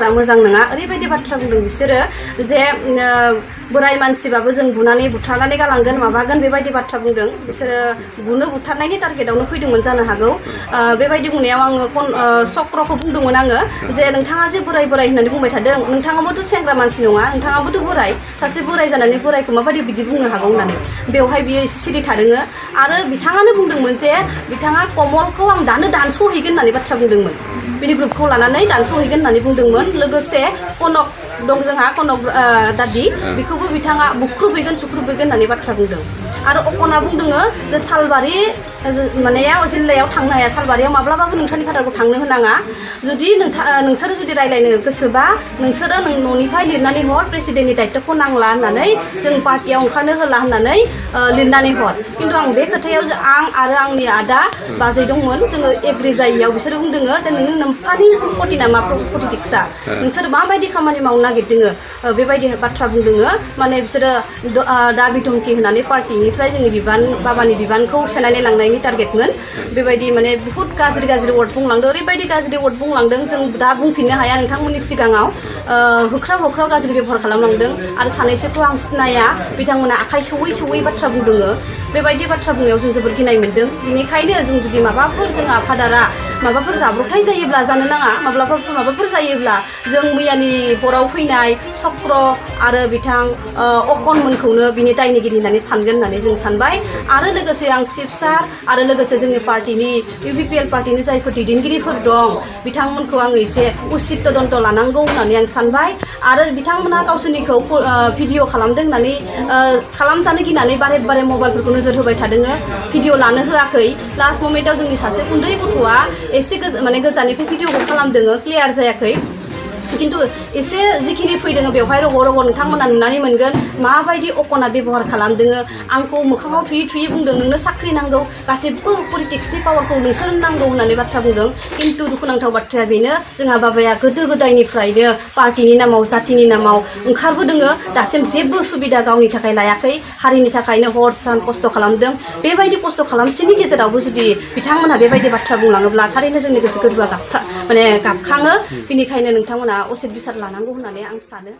बेबहारा मोजां नङा ओरैबायदि बाथ्रा बुंदों बिसोरो जे बोराय मानसिबाबो जों बुनानै बुथारनानै गालांगोन माबागोन बेबायदि बाथ्रा बुंदों बिसोरो बुनो बुथारनायनि टारगेटआवनो फैदोंमोन जानो हागौ बेबायदि बुंनायाव आङो चक्रखौ बुंदोंमोन आङो जे नोंथाङा जे बोराय बोराय होननानै बुंबाय थादों नोंथाङाबोथ' सेंग्रा मानसि नङा नोंथाङाबोथ' बोराय सासे बोराय जानानै बोरायखौ माबायदि बिदि बुंनो हागौ होननानै बेवहाय बियो एसे सिरि थादोङो आरो बिथाङानो बुंदोंमोन जे बिथाङा कमलखौ आं दानो दानस'हैगोन होननानै बाथ्रा बुंदोंमोन बिनि ग्रुपखौ लानानै दानस'हैगोन होननानै बुंदोंमोन लोगोसे कनक दं जोंहा कनक दादि बेखौबो बिथाङा बुख्रुबहैगोन सुख्रुबहैगोन होननानै बाथ्रा बुंदों आरो अकना बुंदोङो जे सालबारि माने जिल्लायाव थांनो हाया सालबारियाव माब्लाबाबो नोंसोरनि फादारखौ थांनो होनाङा जुदि नोंसोरो जुदि रायज्लायनो गोसोबा नोंसोरो न'निफ्राय लिरनानै हर प्रेसिडेन्टनि दायित्वखौ नांला होननानै जों पार्टियाव ओंखारनो होला होननानै लिरनानै हर खिन्थु आं बे खोथायाव आं आरो आंनि आदा बाजै दंमोन जोङो एग्रि जायैयाव बिसोरो बुंदोङो जे नों नोम्फानि सम्पति नामा पलिटिक्सआ नोंसोर माबायदि खामानि मावनो नागिरदोङो बेबायदि बाथ्रा बुंदोङो माने बिसोरो दाबि धमखि होनानै पार्टिनिफ्राय जोंनि बाबानि बिबानखौ सेनानै लांनायनि टारगेटमोन बेबायदि माने बहुत गाज्रि वार्ड बुंलांदों ओरैबायदि गाज्रि वार्ड बुंलांदों जों दा बुंफिननो हाया नोंथांमोननि सिगाङाव होख्राव गाज्रि बेबहार खालामलांदों आरो सानैसोखौ आं सिनाया बिथांमोना आखाइ सौयै बाथ्रा बुंदोङो बेबायदि बाथ्रा बुंनायाव जों जोबोद गिनाय मोन्दों बेनिखायनो जों जुदि माबाफोर जोंहा फादारा माबाफोर जाब्रबथाय जायोब्ला जानो नाङा माबाफोर जायोब्ला जों मैयानि हराव फैनाय चक्र आरो बिथां अकनमोनखौनो बिनि दायनिगिरि होननानै सानगोन होननानै जों सानबाय आरो लोगोसे आं चिफ सार आरो लोगोसे जोंनि पार्टिनि UPPL पार्टिनि जायफोर दैदेनगिरिफोर दं बिथांमोनखौ आङो एसे उसित तदन्त लानांगौ होननानै आं सानबाय आरो बिथांमोना गावसोरनिखौ भिडिअ खालामदों होननानै खालामजानो गिनानै बारे मबाइलफोरखौ नोजोर होबाय थादोङो भिडिअ लानो होआखै लास्ट ममेन्टआव जोंनि सासे उन्दै गथ'आ एसे माने गोजाननिफ्राय भिडिअखौ खालामदोङो क्लियार जायाखै खिन्थु एसे जिखिनि फैदोङो बेवहाय रग' नोंथांमोना नुनानै मोनगोन माबायदि अकना बेबहार खालामदोङो आंखौ मोखाङाव थुयै बुंदों नोंनो साख्रि नांगौ गासिबो पलिटिक्सनि पावारखौ नोंसोर नांगौ होननानै बाथ्रा बुंदों खिन्थु दुखुनांथाव बाथ्राया बेनो जोंहा बाबाया गोदो गोदायनिफ्रायनो पार्टिनि नामाव जातिनि नामाव ओंखारबोदोङो दासिम जेबो सुबिदा गावनि थाखाय लायाखै हारिनि थाखायनो हर सान खस्थ' खालामदों बेबायदि खस्थ' खालामसेनि गेजेरावबो जुदि बिथांमोनहा बेबायदि बाथ्रा बुंलाङोब्ला थारैनो जोंनि गोसो गोरबोआ गाबखाङो बेनिखायनो नोंथांमोना असित बिसार लानांगौ होननानै आं सानो